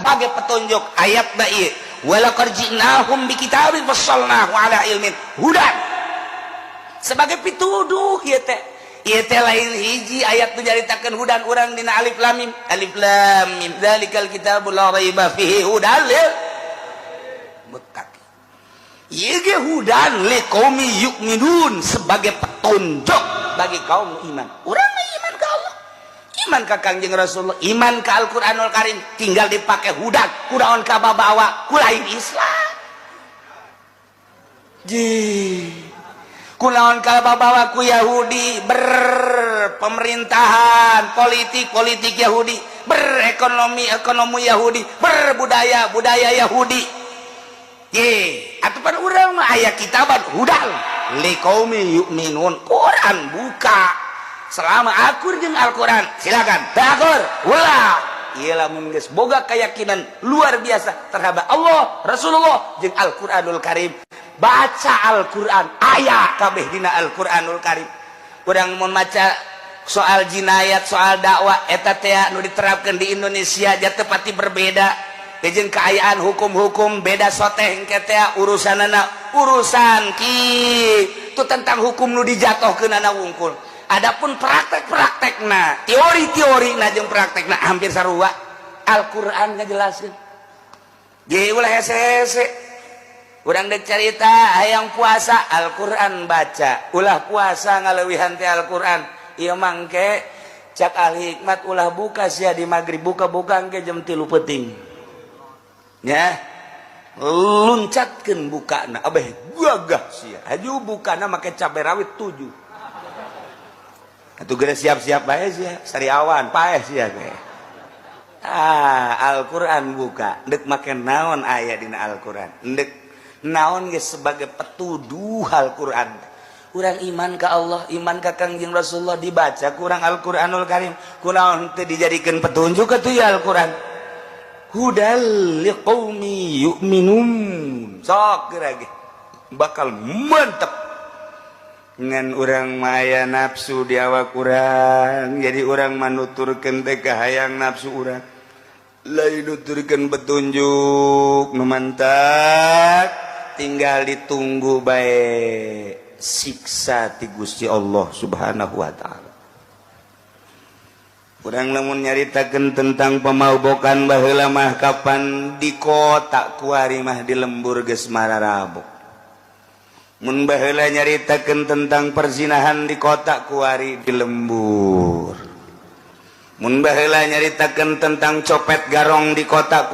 Sebagai petunjuk ayat da ieu, walaqad ji'nahum bikitabin fassalnahu ala ilmin hudan, sebagai pituduh ieu teh. Ieu teh lain hiji ayat nu nyaritakeun hudan urang dina alif lam mim. Alif lam mim, dzalikal kitabu la raiba fihi hudan lil muttaqin. Ieu ge hudan liqaumi yu'minun, sebagai petunjuk bagi kaum iman. Urang mah iman ka Allah, iman ka Kangjeng Rasulullah, iman ka Al-Qur'anul Karim, tinggal dipakai hudan. Kunaon kababawa ku lain Islam? Ji, kunaon kababawa ku Yahudi? Berpemerintahan politik politik Yahudi, berekonomi ekonomi Yahudi, berbudaya budaya Yahudi. Ye, atuh pan urang mah aya kitaban hudan liqaumi yu'minun. Quran buka, selama akur jeung Al-Quran silakan, teu akur ulah. Ieu lamun geus boga keyakinan luar biasa terhadap Allah, Rasulullah jeung Al-Qur'anul Karim, baca Al-Qur'an, aya kabeh dina Al-Qur'anul Karim. Urang mun maca soal jinayat, soal dakwah eta teh nu diterapkan di Indonesia ja teu pati berbeda jeung keayaan hukum-hukum, beda soteh engke teh urusanana, urusan ki itu tentang hukum nu dijatuhkeunana wungkul. Adapun praktek-praktekna, teori-teori na jeung praktekna hampir sarua. Al-Qur'an ngajelaskeun. Ge ulah hese-hese. Urang dek carita hayang puasa, Al-Qur'an baca. Ulah puasa ngaleuwihan teh Al-Qur'an. Ieu mangke cak ahli hikmat, ulah buka sia di maghrib, buka-buka engke jam 3 peuting. Ya. Luncatkeun bukana, abeh gagah sia. Haju bukana make cabe rawit 7. Atuh geus siap-siap bae sia, sariawan paeh sia ge. Ah, Al-Qur'an buka, ndek make naon aya dina Al-Qur'an. Ndek naon ge sebagai petuduh Al-Qur'an. Urang iman ka Allah, iman ka Kangjeng Rasulullah, dibaca kurang Al-Qur'anul Karim. Kunaon teu dijadikeun petunjuk atuh ya Al-Qur'an? Hudal liqaumi yu'minun. Sok geura ge bakal mantep. Ngan urang maya nafsu di awak urang, jadi urang manuturkeun teh kahayang nafsu urang, lain nuturkeun petunjuk nu mantap. Tinggal ditunggu bae siksa ti Gusti Allah Subhanahu wa Ta'ala. Urang lamun nyaritakeun tentang pemabokan baheula mah, kapan di kota kuari mah di lembur geus mararabok. Mun baheula nyaritakeun tentang perzinahan di kota kuari di lembur. Mun baheula nyaritakeun tentang copet garong di kota